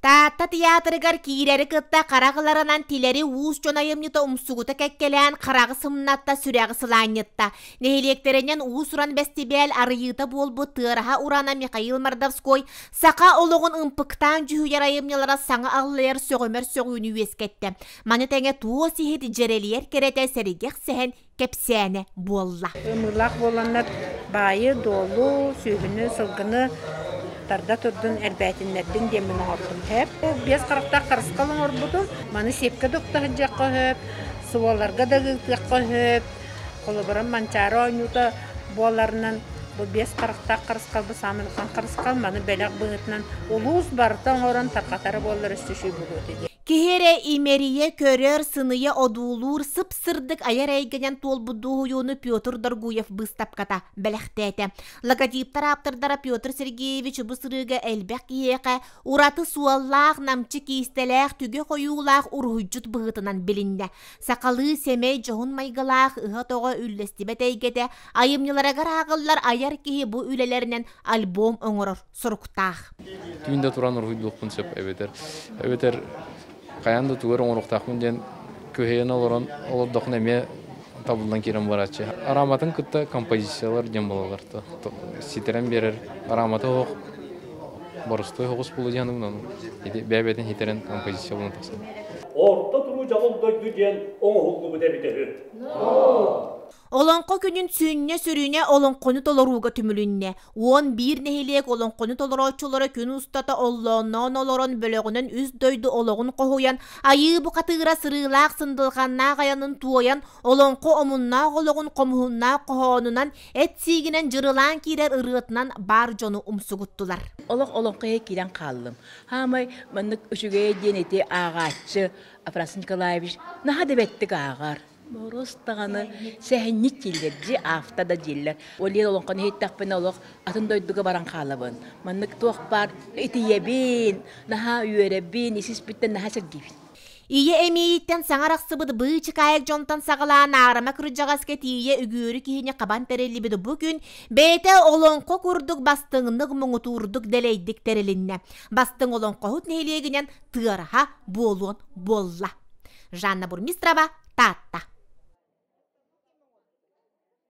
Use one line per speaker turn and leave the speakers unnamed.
Таатта тыйаатырыгар киирэри кытта хараҕыларынан тилэри уус дьон айымньыта умсугута кэккэлээн хараҕы сымнатта, сүрэҕи сылаанньытта. Нэһилиэктэринэн уус-уран бэстибээл арыйыыта буолбут Тыараһа урана Михаил Мордовской саха олоҕун ымпыктаан дьүһүйэр айымньылара саҥа аллайар сөҕүмэр сөҕүүнү үөскэттэ. Маны тэҥэ туос иһит дьэрэлийэр кэрэтэ сэргэх сэһэн кэпсээнэ буолла.
Ымыылаах буоланнар баайы-дуолу, сүөһүнү, сылгыны тарда турдун, эрбээтиннэрдин диэммин оҥордум. Һэп. Биэс харахтаах харысхал оҥорбутум. Маны сиэпкэ да укта сылдьыахха сөп, суоларга да ыытыахха сөп. Холобура, Манчаары оонньуута буоларынан бу биэс харахтаах харысхал бу саамай улахан харысхал. Маны бэлэх быһыытынан улуус барыта оҥорон тарҕатара буоллар өссө үчүгэй буолуо этэ диэн.
Киһи эрэ имэрийэ көрөр, сыныйа одуулуур, сып-сырдык айар эйгэнэн туолбут дуоһуйууну Петр Доргуев быыстапката бэлэхтээтэ. Логотиптар ааптардара Петр Сергеевич бу сырыыга элбэх киһиэхэ ураты суоллаах, намчы киистэлээх, түгэх ойуулаах уруһуйдьут быһыытынан билиннэ. Сахалыы сэмэй дьоһун майгылаах ыһа-тоҕо үллэстибэт эйгэтэ айымньыларыгар ааҕыллар айар киһи бу үлэлэринэн альбом оҥорор соруктаах.
Түүн да туран уруһуйдуохпун сөп эбэтэр эбэтэр хайаан да тугу эрэ оҥоруохтаахпын диэн күһэйэн олорон олордоххуна эмиэ табыллан киирэн барааччы. Арааматын кытта композициялар диэн буолаллар ситэрэн биэрэр араамата оһох боростуой оҕус буолуо диэн онон ити бэйэ-бэйэтин ситэрэн композиция буолан тахсар.
Орто туруу дьоҕул дойду диэн оҥоһуллубут эбитэ үһү.
Олоҥхо күнүн сүнньэ сүрүнэ олоҥхону толорууга түмүлүннэ. 11 нэһилиэк олоҥхону толорооччулара күн устата оллоонноон олорон бөлөҕүнэн үс дойду олоҕун хоһуйан, айыы бухатыыра сырыылаах сындылҕаннаах айанын туойан, олоҥхо омуннаах олоҕун хомуһуннаах хоһоонунан, эт сиигинэн дьырылаан киирэр ырыатынан баар дьону умсугуттулар.
Олох олоҥхо иһэ киирэн хааллым. Хаамай маннык үчүгэйэ диэн ити ааҕааччы Афанасий Николаевич наһаа да бэттик ааҕар. Мороз даҕаны сэһэнньит дииллэр, дьи авто да дииллэр. Ол иһин олоҥхону иһиттэхпинэ олох атын дойдуга баран хаалабын. Маннык туох баар итийэбин, наһаа үөрэбин, ис-испиттэн наһаа сэргиибин.
Ийэ эмиийиттэн саҥа арахсыбыт быычыкаайык дьонтон саҕалаан аарыма кырдьаҕаска тиийэ үгүөрү киһини хабан тэриллибит бу күн бэйэтэ олоҥхо курдук бастыҥнык муҥутуурдук дэлэйдик тэрилиннэ. Бастыҥ олоҥхоһут нэһилиэгинэн Тыараһа буолуон буолла. Жанна Бурмистрова, Таатта.